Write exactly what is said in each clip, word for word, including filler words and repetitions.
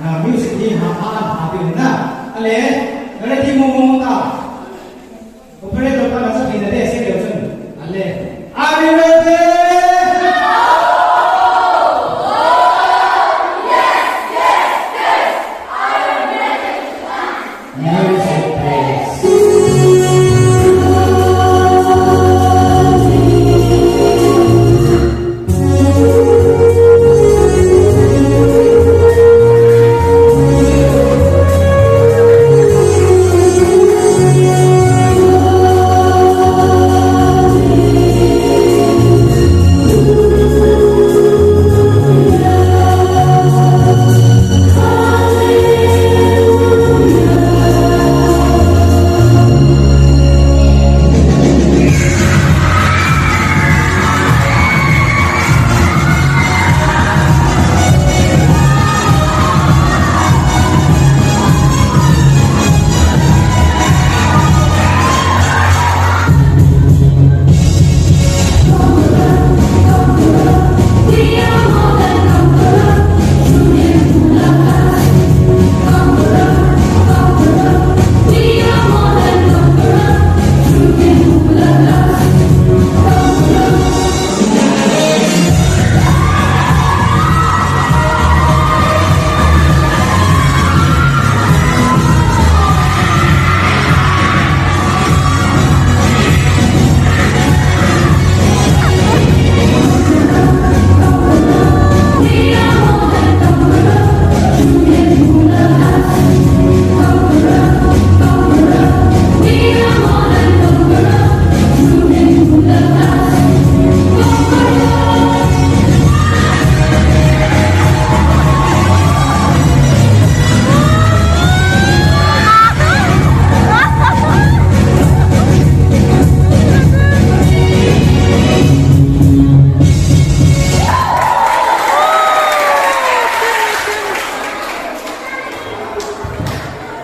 Ah, music hi ha, ha, ha, ha, na. Ale, ready mo, mo, mo ta. Operator pa na sa tina de, se de, sun. Ale. Are you ready? Music, please.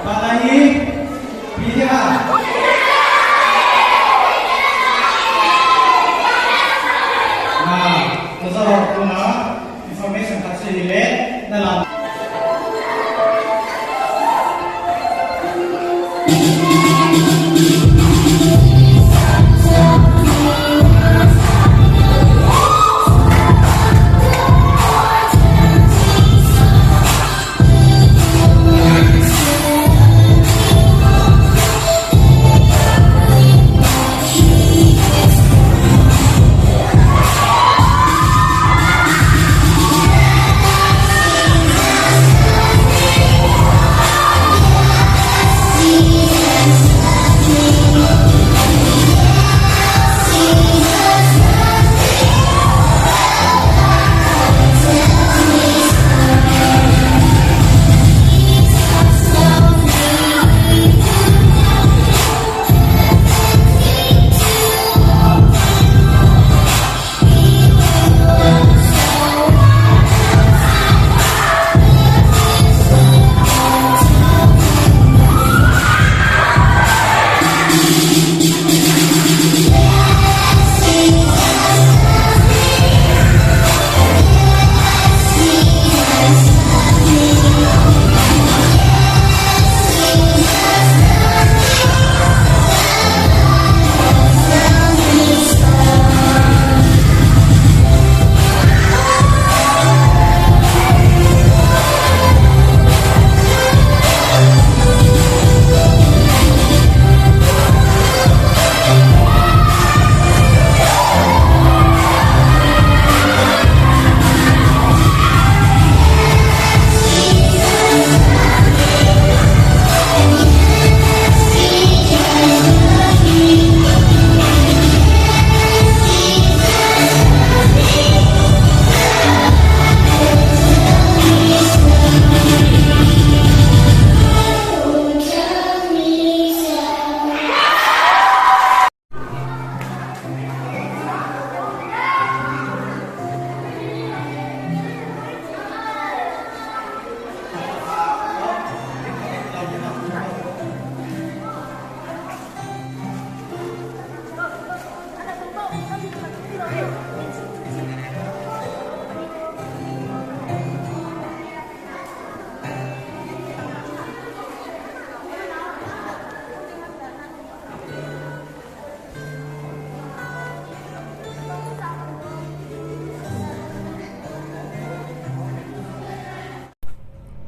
Balai, pilihan. Na, kaso ko na information kasi hile, na lang.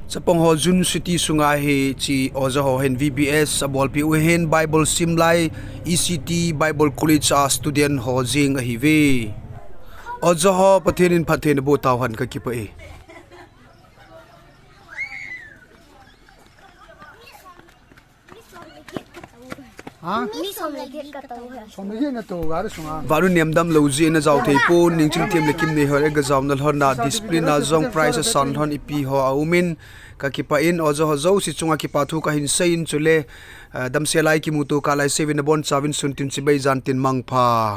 Chapang ho Jun City sunga hi chi oja ho hin V B S abolpi u hin Bible simlai E C T Bible College a student ho jeng ahiuve. Oja ho Pathen in phatthei naboh tauhen, kakipah e. Ha? Mi som le get ka tou hai. Som le get na tou gari sunga. Vannoi nemdam lou jeh in ajao thei pon, Ningchingthem le Kimneihoi a gajaona lhon a discipline a jong prize asan lhon ipi ho aumin, kakipah in oja ho jouse chunga kipa thu kahin sei in chule, eh, damsel a ikimuto kah lai seuvin nabonchauvin sun tin chibai jan tin mangpha.